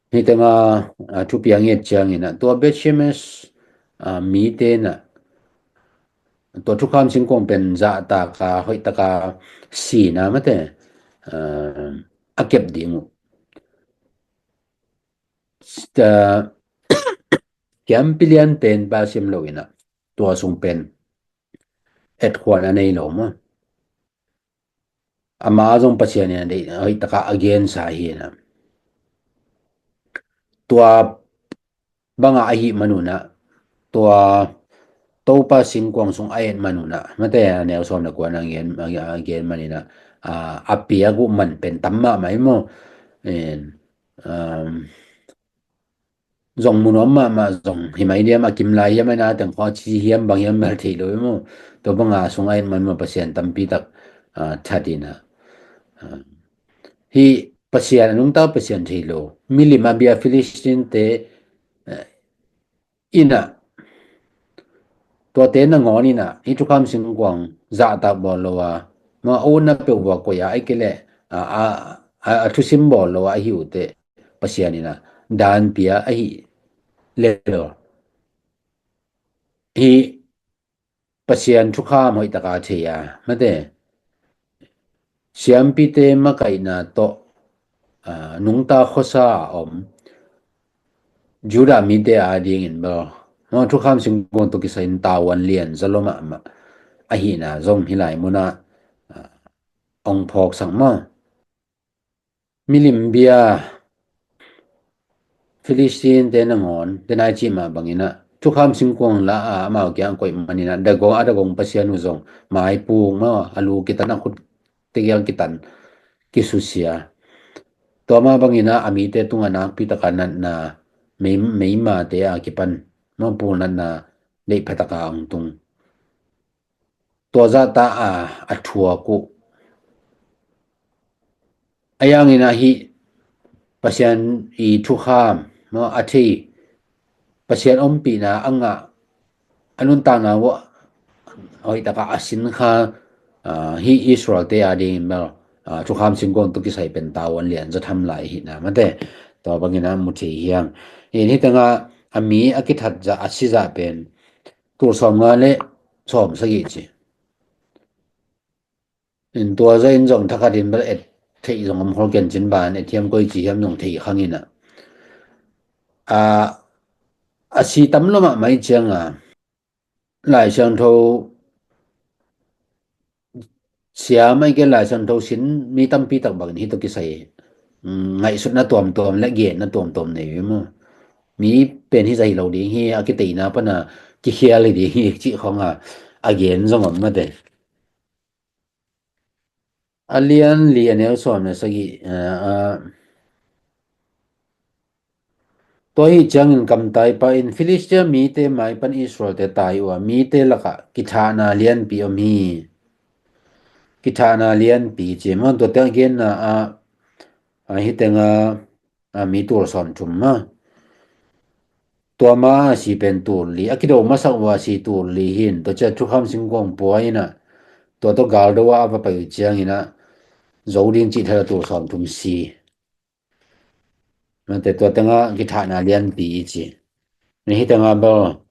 Hih tengah, ah, thupiang i et ciangin ah, tua Bethshemesh, ah, mite in ah, tua thukham singkuang pen zahtaka, hoihtaka sina mate, ah, a kep ding uh. Ah, kiampi lian pen pa sim lo in ah, tua sung pen etkhuan a nei lo maw. Ama zong Pasian in a deih, hoihtaka a gensa hi in ah. Tua banga ahih manun ah, tua Topa singkuang sung a et manun ah, mate, a neu sawm le kua na gen, a gen manin ah, a, a piak uh man pen tam mahmah hi maw. En, um, zong mu nuam mahmah zong hi mai diam, a kim lai hiam, a na teng khua ci hiam, bang hiam mel thei lo hi maw. Tua banga sung a et man maw Pasian tampi tak, ah, that in ah. Ah, hih Pasian a nungta Pasian thei lo, milim a bia Philistine-te, eh, in ah, tuate nangawn in ah, hih thukham singkuang zahtak bawl lo a, maw, a utna peuh vua koih a, ahih kei leh a, a, a, a thusim bawl lo a ahi uh teh Pasian in a daan pia ahi lel. Hih Pasian thukham hoih taka thei a, mate, siampite makaihna tawh, aa, nungta khuasa a om Judah mite adingin bel, maw, thukham singkuang tawh kisai in tavuan lian zaw lo mahmah ahihna zong hih lai munah, aa, ong phawksak maw. Milim bia Philistine te nangawn te nai cih mah bangin ah thukham singkuang la a amau kiang koih manin ah dagong a dagong pasian uh zong maipuk maw, a lu kitan, a khut tegel kitan, kisusia. Tua mah bangin ah a mite tungah nakpi taka natna mei, meimate a kipan maw, pul natna deih phataka ong tung. Tua zahta a, a thuak uh. A yangin ahi Pasian i thukham maw, a thei, Pasian ompihna a ngah, a nuntakna uh hoih taka a sin kha, aa, hih Israel te adingin bel, aa, thukham singkuang tawh kisai pen tavuan lian zaw tham lai ahihna mate. Tua bangin a mu thei hiang. In hih tengah a mi a kithat zah, a si zah pen tul sawmnga le sawmsagih ci. In tua zah in zong thakhat in bel et theih zong om khol ken cin ban et hiam koi ci hiam zong thei khang in ah. A, a si tam lo mahmah ciang a Lai Siangtho siam ahih kei leh Lai Siangtho sin mi tampi tak bangin hih tawh kisai, mm, ngaihsutna tuamtuam le genna tuamtuam nei uh hi maw. Mi pen hih zah hi lo ding hi, a kiteina pana kikhial hi ding hi cih khawng a, a gen zong om mate. A lian li a neu sawm le sagih, aa, aa, tua hi ciangin kamtaipa in Filistia mite maipan Israel te tai uh a, mite lakah kithahna lianpi om hi. Kithahna lianpi ci maw, tua teng a genna ah, a hih tengah a mi tul sawmthum maw. Tua ma a si pen tul li, a kido masak uh a si tul li hi in, tua ciah thukham singkuang pua in ah, tua tawh galdo ah a va pai uh ciangin ah zo ding cih thala tul sawmthum si. Mate, tua tengah kithahna lianpi i ci. Ni hih tengah bel,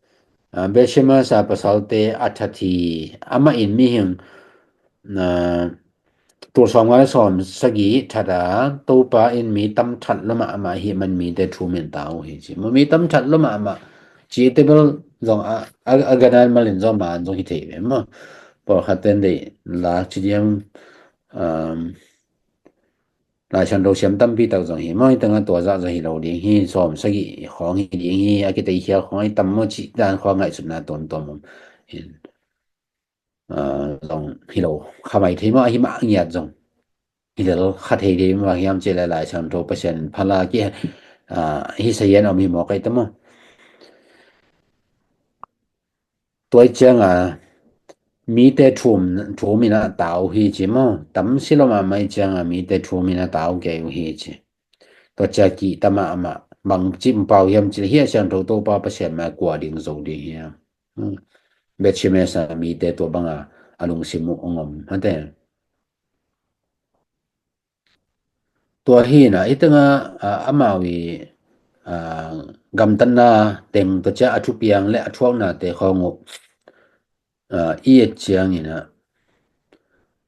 aa, Bethshemesh a pasalte a that hi, amah in mihing, aa, tul sawmnga le sawmsagih that a, Topa in mi tam that lo mahmah ahih man mite thum in ta uh hi ci maw. Mi tam that lo mahmah cihte bel zong a, a, a ganan malin zong man zong hi thei ve maw. Pawlkhat ten deih lak ci diam, um, Lai Siangtho siam tampi tak zong hi maw, hih tengah tua zah zong hi lo ding hi, sawmsagih khawng hi ding hi, a kitei khial khawng hi tam maw cih dan khawng ngaihsutna tuamtuam om. Hin, aa, zong hi lo kha mai thei maw, ahi mah ngiat zong hi lel kha thei ding maw, hiam cih leh Lai Siangtho Pasian in phala ki, aa, hi sayan om hi maw kai ta maw. Tua ciang a mite thum, thum in a tau hi ci maw, tam si lo mahmah ciang a mite thum in a tau kei uh hi ci. Tua ciang kihta mahmah, bang ci pau hiam cih leh hih a Siangtho Topa Pasian mai kua ding zo ding hiam. Hmm. Bethshemesh a mite tua banga a lungsim uh ong om mate. Tua hi in ah, hih tengah, aa, amau i, aa, gamtatna teng tua ciah a thupiang le a thuaknate khawng uh, aa, i et ciangin ah,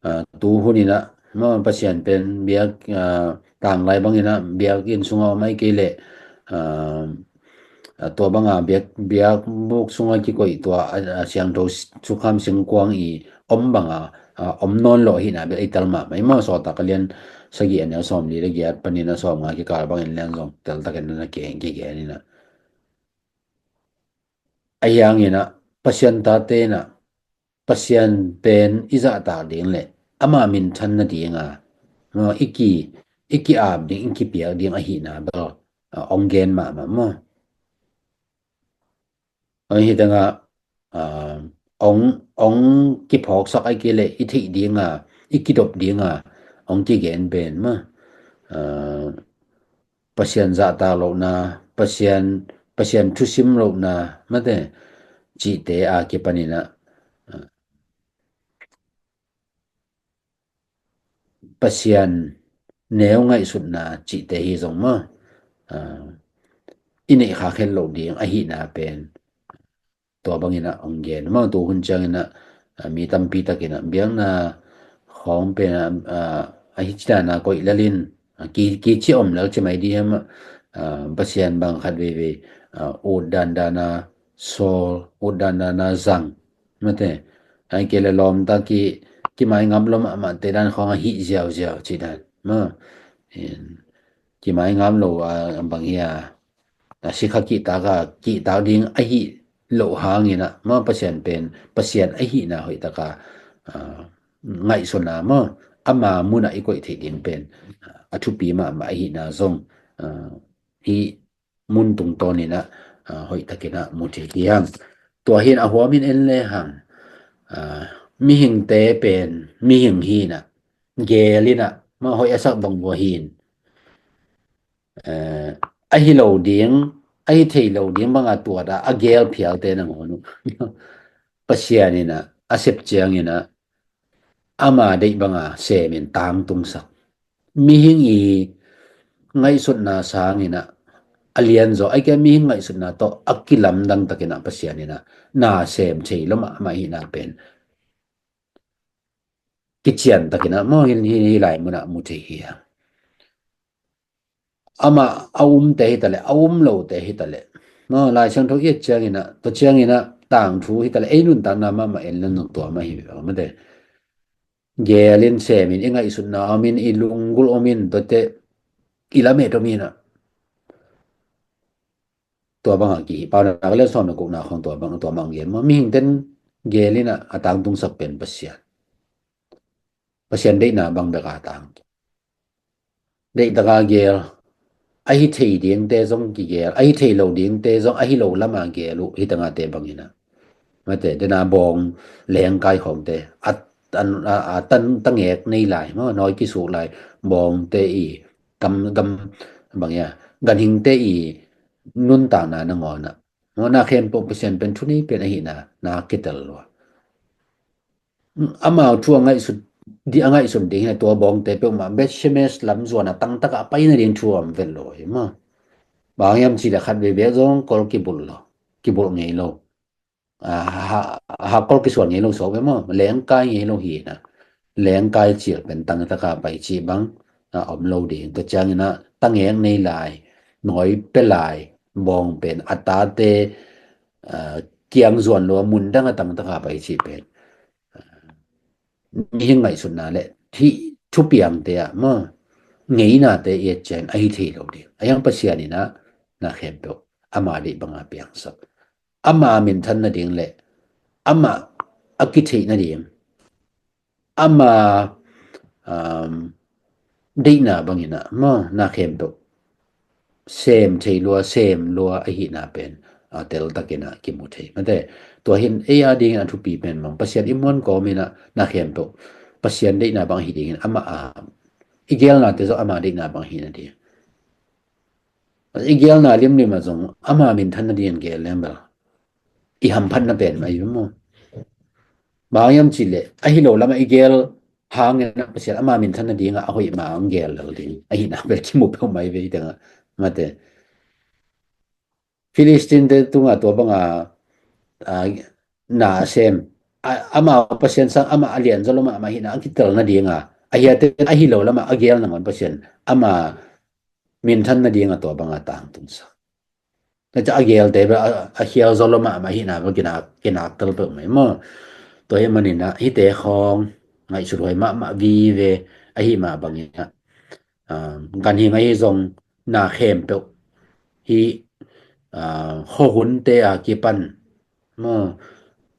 aa, tu hun in ah, maw, Pasian pen biak, aa, tanglai bangin ah biakinn sungah om ahih kei leh, aa, aa, tua banga biak, biakbuk sungah kikoih tua, aa, aa, siangtho s-, thukham singkuang i om banga, aa, om nawn lo ahihna bel i tel mahmah hi maw. Sawltak a lian sagih a neu sawmli le giat panin a sawmnga kikal bangin lian zong teltakin na ke, kigen in ah. Ahi hangin ah Pasian tate in ah Pasian pen i zahtak ding le ama minthan nading a, maw, i ki, i ki-ap ding, i kipiak ding ahihna bel, aa, ong gen mahmah maw. Aa, hih tengah, aa, ong, ong kiphawksak ahih kei leh i theih ding a, i kidop ding a ong kigen pen maw, aa, Pasian zahtak lohna, Pasian, Pasian thusim lohna mate, cihte a kipanin ah, aa, Pasian neu ngaihsutna cihte hi zong maw, ah, i neih khak het loh ding ahihna pen tua bangin ah hong gen maw. Tu hun ciangin ah, ah, mi tampi takin ah biakna khawng pen ah, ah, ahi ci dan a koih lel in, ah, ki, kici om lel ci mai ding hiam ah, ah, Pasian bang khat veivei, ah, ut dandan a sawl, ut dandan a zang, mate, ai kei le lawmta ki, kimaingap lo mahmahte dan khawng ahi ziauziau ci dan maw. Kimaingap lo a bang hi a, a sikha kihtak a, kihtak ding ahi loh hangin ah maw, Pasian pen Pasian ahihna hoih taka, ah, ngaihsun a maw, ama mun ah i koih theih ding pen, ah, a thupi mahmah ahihna zong, ah, hih mun tungtawnin ah, ah, hoih takin ah mu thei hi hang. Tua hi in a huamin en le hang, ah, mihingte pen mihing hi in ah, geel in ah maw, hoih a sak bang vua hi in, eh, ahi lo ding, ahi thei lo ding banga tuat a, a geel phialte nangawn uh Pasian in ah a sep ciangin ah ama deih banga semin tangtungsak. Mihing i ngaihsutna sangin ah a lianzaw, ai kei mihing ngaihsutna tawh a kilamdang takin ah Pasian in ah na sem thei lo mahmah ahihna pen kician takin ah maw, hi, hi, hih lai mun ah mu thei hi a. Amah a umte hi taleh, a um lote hi taleh, maw, Lai Siangtho i et ciangin ah, tua ciangin ah tangthu hi taleh, ei nuntakna mahmah en le nung tua mah hi ve, mate. Geel in, sem in, i ngaihsutna om in, i lunggulh om in, tuate i lamet om in ah, tua bangah kihi. Paunak le sawm le gukna khawng tua bang, tua bang gen maw. Mihingten geel in ah a tangtungsak pen Pasian, Pasian deihna bang bek a tangtung. Deih taka geel, ahi thei dingte zong kigeel, ahi thei lo dingte zong ahi lo lama geel uh, hi tangate bangin ah, mate, dena bawng, lengkai khawngte a, a, a, a tan, tangek nei lai maw, nawi kisuk lai, bawngte i gam, gam, bang ia, ganhingte i nuntakna nangawn ah maw, na khempeuh Pasian pen thunei pen ahihna na kitel lua. Amau thu a ngaihsut, di a ngaihsun ding hi, tua bawngte peuhmah Bethshemesh lam zuan a tangtaka a pai nading thu a om vet lo hi maw. Bang hiam cih leh khat veivei zong kol kibulh lo, kibulh ngei lo. Ah, ha, ha kol kisuan ngei lo suak ve maw, lengkai ngei lo hi na. Lengkai cil pen tangtaka pai cih bang a om lo ding. Tua ciangin ah tangek nei lai, nawi pia lai, bawng pen a tate, ah, kiang zuan lo a mun dang a tangtaka pai cih pen, ah, mihing ngaihsutna le thupiangte ah maw, ngeinate i et ciang ahi thei lo ding. A hiang Pasian in ah na khempeuh ama deih banga piangsak. Ama minthan nading le ama a kitheih nading, ama, um, deihna bangin ah maw, na khempeuh sem thei lua, sem lua ahihna pen, ah, teltakin ah kimu thei. Mate, tua hin ei a dingin a thupi pen bang, Pasian i muan kawmin ah na khempeuh Pasian deihna bang ahi dingin ama a, i geelnate zong ama deihna bang ahi nading. I geelna limlim ah zong ama minthan nading geel leng bel i hamphatna pen mah hi maw. Bang hiam cih leh ahi lo lamah i geel hangin ah Pasian ama minthan nading ah a hoih ma ang geel lo ding ahihna bel kimu peuhmah hi ve hi tengah, mate. Philistine-te tungah tua banga, ah, na a sem, a, amau Pasian sang amah a lianzaw lo mahmah ahihna a kitel nadinga, a hiate ahi lo lamah a geel nangawn Pasian ama minthan nadinga tua banga tangtungsak. Tua ciang a geelte bel a, a khial zaw lo mahmah ahihna bel kinak, kinak tel peuhmah hi maw. Tua ahih manin ah hihte khawng ngaihsut huai mahmah vive ahih mah bangin ah, ah, ganhing ahi zong na khempeuh hih, ah, khuahunte a kipan maw,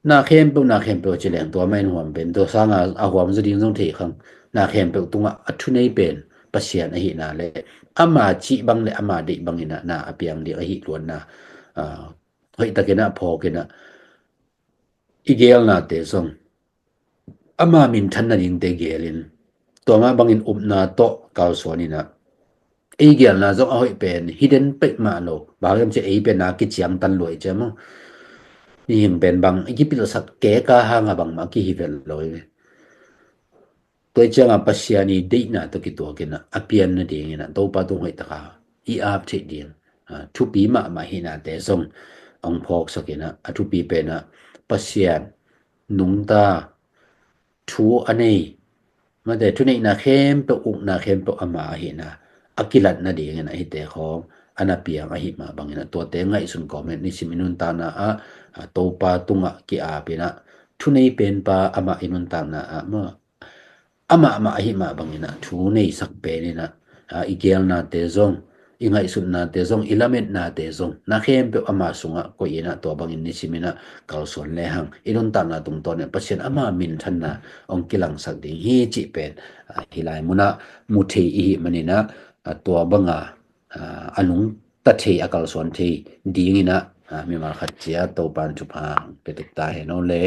na khempeuh, na khempeuh ci leng tua mah in huam pen, tua sanga a huam zaw ding zong thei khang. Na khempeuh tungah a thunei pen Pasian ahihna le ama cih bang le ama deih bangin ah na a piang ding ahi luanna, ah, hoihtakin ah phawkin ah i geelnate zong ama minthan nadingte geelin, tua mah bangin upna tawh kalsuanin ah ei geelna zong a hoih pen hi den peuhmah lo. Bang hiam cih leh ei pen a kiciangtan lua hi cia maw. Mihing pen bang i kipilsak keka hanga bangmah kihi vet lo hi ve. Tua ciangah Pasian i deihna tawh kituakin ah a pian nadingin ah Topa tung hoih taka i ap theih ding, ah, thupi mahmah hihnate zong hong phawksakin ah, a thupi pen ah Pasian nungta thu a nei, mate, thuneihna khempeuh, ukna khempeuh ama ahihna a kilat nadingin ah hihte khawng a na piang ahih mah bangin ah tuate ngaihsun kawmin nisim i nuntakna ah, ah, Topa tungah ki-apin ah thunei penpa amah i nuntakna ah maw, amah amah ahih mah bangin ah thu neisak penin ah, ah, i geelnate zong, i ngaihsutnate zong, i lametnate zong, na khempeuh ama sungah koih in ah tua bangin nisimin ah kalsuan lehang i nuntakna tungtawnin Pasian ama minthanna hong kilangsak ding hi cih pen, ah, hih lai munah mu thei i hih manin ah, ah, tua banga, ah, a nungta thei, a kalsuan thei dingin ah, ah, mimal khat ciat Topan thupha hong pia tek ta hen aw le.